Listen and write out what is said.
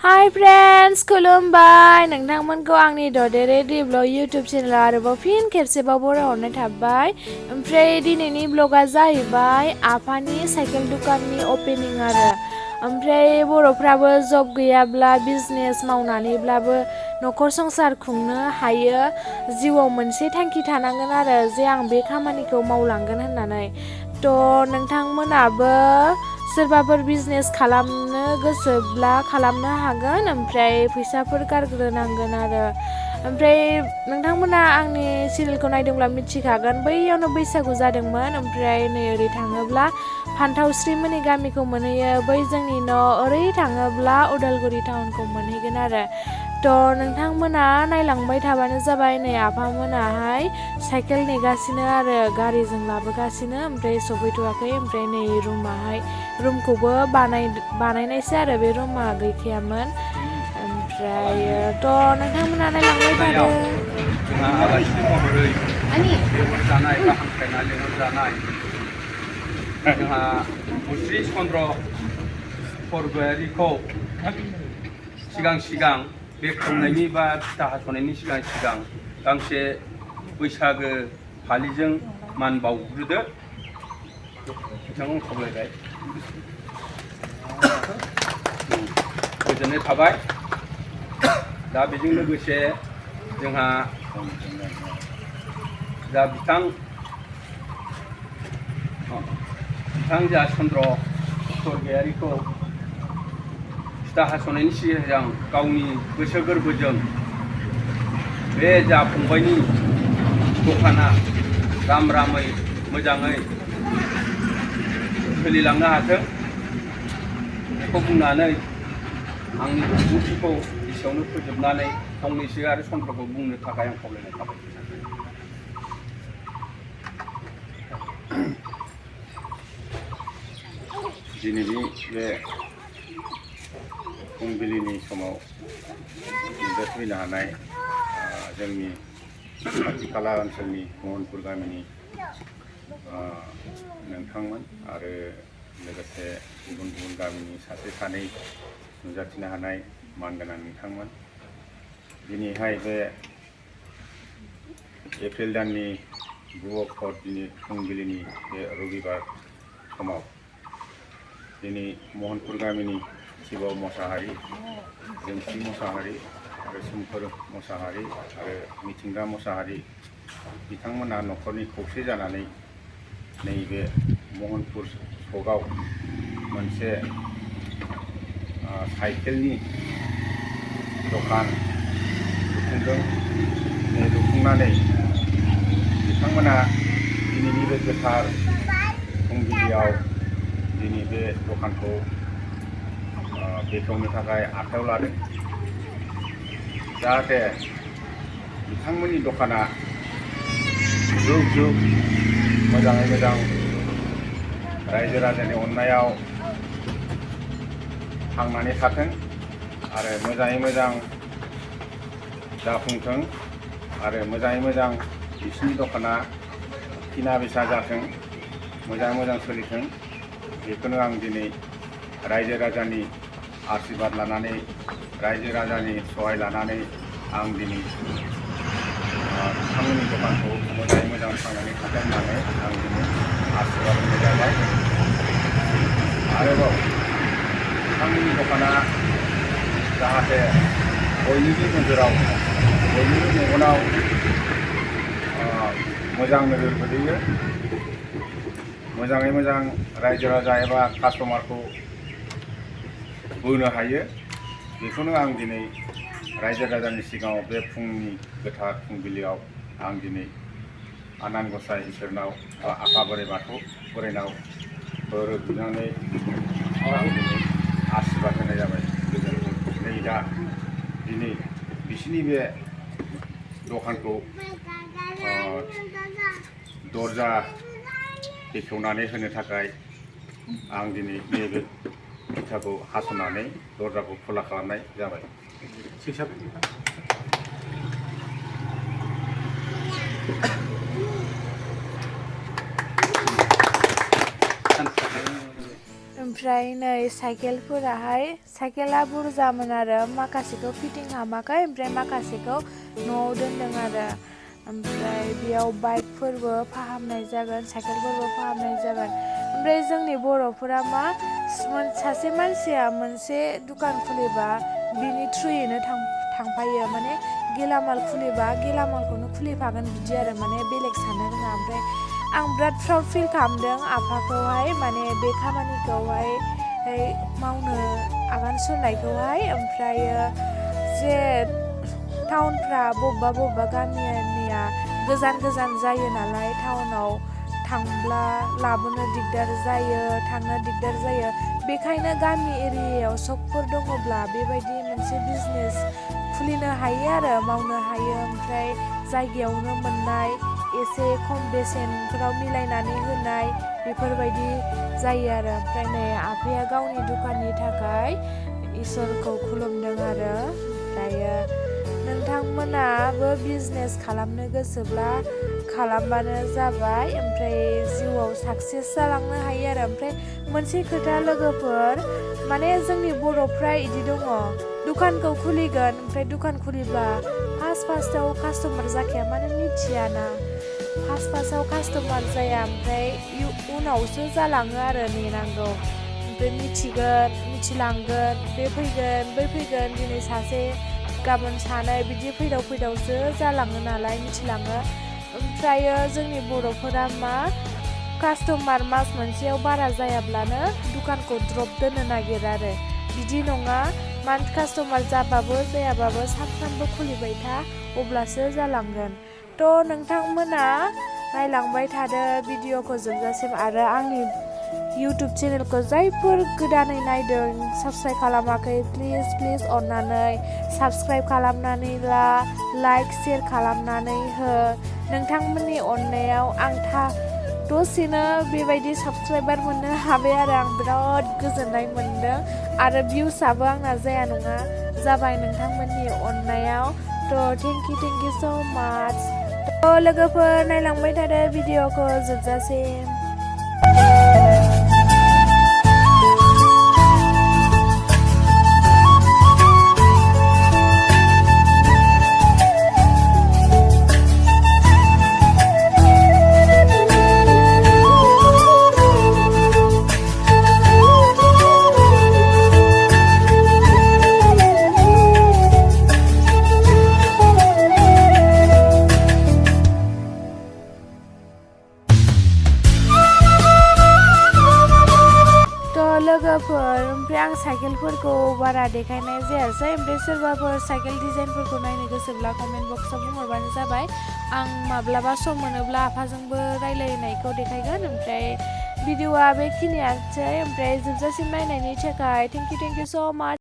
Hi friends, खुलुमबाय नोंथांमोनखौ आंनि ददेरे ब्लग YouTube चेनेल आरोबाव फिन खेबसेबाव बरायहरनाय थाबाय। ओमफ्राय दिनैनि ब्लगा जाहैबाय आफानि साइकेल दुकाननि अपेनिं आरो। ओमफ्राय बर'फ्राबो जब गैयाब्ला बिजनेस मावनानैब्लाबो न'खर संसार खुंनो हायो। जिउआव मोनसे थांखि थानांगोन आरो जे आं बे खामानिखौ मावलांगोन होननानै। थ' नोंथांमोनाबो सोरबाफोर बिजनेस खालामनो गोसोब्ला खालामनो हागोन। ओमफ्राय फैसाफोर गारग्रोनांगोन आरो। ओमफ्राय नोंथांमोना आंनि सिरियेलखौ नायदोंब्ला मिथिखागोन बैयावनो बैसागु जादोंमोन। ओमफ्राय नै ओरै थाङोब्ला फान्थावस्रिमोननि गामिखौ मोनहैयो। बै जोंनि न' ओरै थाङोब्ला उदालगुरि टाउनखौ मोनहैगोन आरो। थ' नोंथांमोना नायलांबाय थाबानो जाबाय। नै आफामोनाहाय साइकेल नेगासिनो आरो गारिजों लाबोगासिनो। ओमफ्राय सफैथ'वाखै। ओमफ्राय नै रुमखौबो बानायनायसो आरो बे रुमा गैखायामोन। ओमफ्राय थ' नोंथांमोना नायलांबाय थादो। जोंहा आलासि महरै लिंहरजानाय बा हांख्रायना लिंहरजानाय जोंहा मुस्रि चन्द्र बरगयारिखौ सिगां बे खुंनायनि बा फिथा हास'नायनि सिगां गांसे बैसागो फालिजों मान बावग्रोदो। बिथांमोन खावलायबाय। गोजोननाय थाबाय। दा बेजों लोगोसे जोंहा दा बिथां जा चन्द्र बरगयारिखौ फिथा हास'नायनि सिगां गावनि गोसो गोरबोजों बे जा फंबायनि दखाना रामै मोजाङै सोलिलांनो हाथों बेखौ बुंनानै आंनि बिबुंथिखौ एसेयावनो फोजोबनानै फंनैसो आरो चन्द्रखौ बुंनो थाखाय आं खावलायनाय थाबाय। दिनैनि बे फुंबिलिनि समाव नुजाफैनो हानाय जोंनि खाथि खाला ओनसोलनि महनपुर गामिनि नोंथांमोन आरो लोगोसे गुबुन गुबुन गामिनि सासे सानै नुजाथिनो हानाय मानगोनां नोंथांमोन। दिनैहाय बे एप्रिल दाननि 9 अक्ट' दिनै फुंबिलिनि बे रबिबार समाव दिनै महनपुर गामिनि शिव मोसाहारि, जोंथि मोसाहारि आरो सोमखोर मोसाहारि आरो मिथिंगा मोसाहारि बिथांमोना न'खरनि खौसे जानानै नैबे महनपुर सकआव मोनसे साइकेलनि दखान लुफुंदों। लुफुंनानै बिथांमोना दिनैनि बे गोथार फुंबिलियाव दिनै बे दखानखौ बेखेवनो थाखाय आखायाव लादों। जाहाथे बिथांमोननि दखाना जुग जुग मोजाङै मोजां रायजो राजानि अननायाव थांनानै थाथों आरो मोजाङै मोजां जाफुंथों आरो मोजाङै मोजां बिसिनि दखाना किना बेसा जाथों, मोजाङै मोजां सोलिथों। बेखौनो आं दिनै रायजो राजानि आशीर्बाद लानानै रायजो राजानि सहाय लानानै आं दिनै बिथांमोननि दखानखौ मोजाङै मोजां थांनानै थाथों होननानै आं दिनै आशीर्बाद होनाय जाबाय। आरोबाव बिथांमोननि दखाना जाहाथे बयनिबो नोजोराव बयनिबो मेगनाव मोजां नोजोर गोलैयो, मोजाङै मोजां रायजो राजा एबा कास्टमारखौ बोनो हायो। बेखौनो आं दिनै रायजो राजानि सिगाङाव बे फुंनि गोथार फुंबिलियाव आं दिनै आनान गसाइ इसोरनाव आफा बोराइ बाथौ बोराइनाव बोर बिनानै आं दिनै आशीर्बाद होनाय जाबाय। नै दा दिनै बिसिनि बे दखानखौ दरजा बेखेवनानै होनो थाखाय आं दिनै नैबे इथाखौ हास'नानै दरजाखौ खुला खालामनाय जाबाय। ओमफ्राय नै साइकेला बुरजामोन आरो माखासेखौ फिटिं हामाखै ओमफ्राय माखासेखौ न'आव दोनदों आरो ओमफ्राय बेयाव बाइकफोरबो फाहामनाय जागोन साइकेलफोरबो फाहामनाय जागोन ओमफ्राय जोंनि बर'फोरा सासे मानसिया मोनसे दुखान खुलिबा बिनि थ्रुयैनो थांफायो माने गेलामाल खुलिबा गेलामालखौनो खुलिफागोन बिदि आरो माने बेलेग साननो रोङा ओमफ्राय आं बिराद प्राउड फिल खालामदों आफाखौहाय माने बे खामानिखौहाय मावनो आगान सुरनायखौहाय ओमफ्रायो जे टाउनफ्रा बबेबा गामिनिया गोजान जायो नालाय टाउनाव थांब्ला लाबोनो दिगदार जायो थांनो दिगदार जायो बेखायनो गामि एरियायाव सकफोर दङब्ला बेबायदि मोनसे बिजनेस खुलिनो हायो आरो मावनो हायो ओमफ्राय जायगायावनो मोननाय एसे खम बेसेनफोराव मिलायनानै होनाय बेफोरबायदि जायो आरो ओमफ्राय नै आफाया गावनि दुखाननि थाखाय इसोरखौ खुलुमदों आरो ओमफ्रायो नोंथांमोनाबो बिजनेस खालामनो गोसोब्ला खालामबानो जाबाय ओमफ्राय जिउआव साक्सेस जालांनो हायो आरो ओमफ्राय मोनसे खोथा लोगोफोर माने जोंनि बर'फ्रा इदि दङ दुखानखौ खुलिगोन ओमफ्राय दुखान खुलिब्ला फार्स्टआव कास्टमार जाखाया माने मिथियाना फार्स्टआव कास्टमार जाया ओमफ्राय उनावसो जालाङो आरो नेनांगौ ओमफ्राय मिथिलांगोन बे फैगोन दिनै सासे गाबोन सानै बिदि फैदावसो जालाङो नालाय मिथिलाङो ओमफ्रायो जोंनि बर'फोरा कास्टमार मास मोनसेयाव बारा जायाब्लानो दुखानखौ द्रप दोननो नागिरो आरो बिदि नङा कास्टमार जाबाबो जायाबाबो सानफ्रामबो खुलिबाय था अब्लासो जालांगोन थ' नोंथांमोना नायलांबाय थादो भिडिअखौ जोबजासिम आरो आंनि इउटुब चेनेलखौ जायफोर गोदानै नायदों साबस्क्राइब खालामाखै प्लिज अननानै साबस्क्राइब खालामनानै लाइक शेयार खालामनानै हो नोंथांमोननि अननायाव आं दसेनो बेबायदि साबस्क्राइबार मोननो हाबाय आरो आं बिराद गोजोननाय मोनदों आरो भिउसआबो आंना जाया नङा जाबाय नोंथांमोननि अननायाव थ' थेंक इउ स' माच थ' लोगोफोर नायलांबाय थादो भिडिअखौ जोबजासिम लोगोफोर ओमफ्राय आं साइकेलफोरखौ बारा देखायनाय जायासै ओमफ्राय सोरबाफोर साइकेल डिजाइनफोरखौ नायनो गोसोब्ला कमेन्ट बक्सआव बुंहरबानो जाबाय आं माब्लाबा सम मोनोब्ला आफाजोंबो रायलायनायखौ देखायगोन ओमफ्राय भिडिअआ बेखिनियानोसै ओमफ्राय जोबजासिम नायनायनि थाखाय थेंक इउ स' माच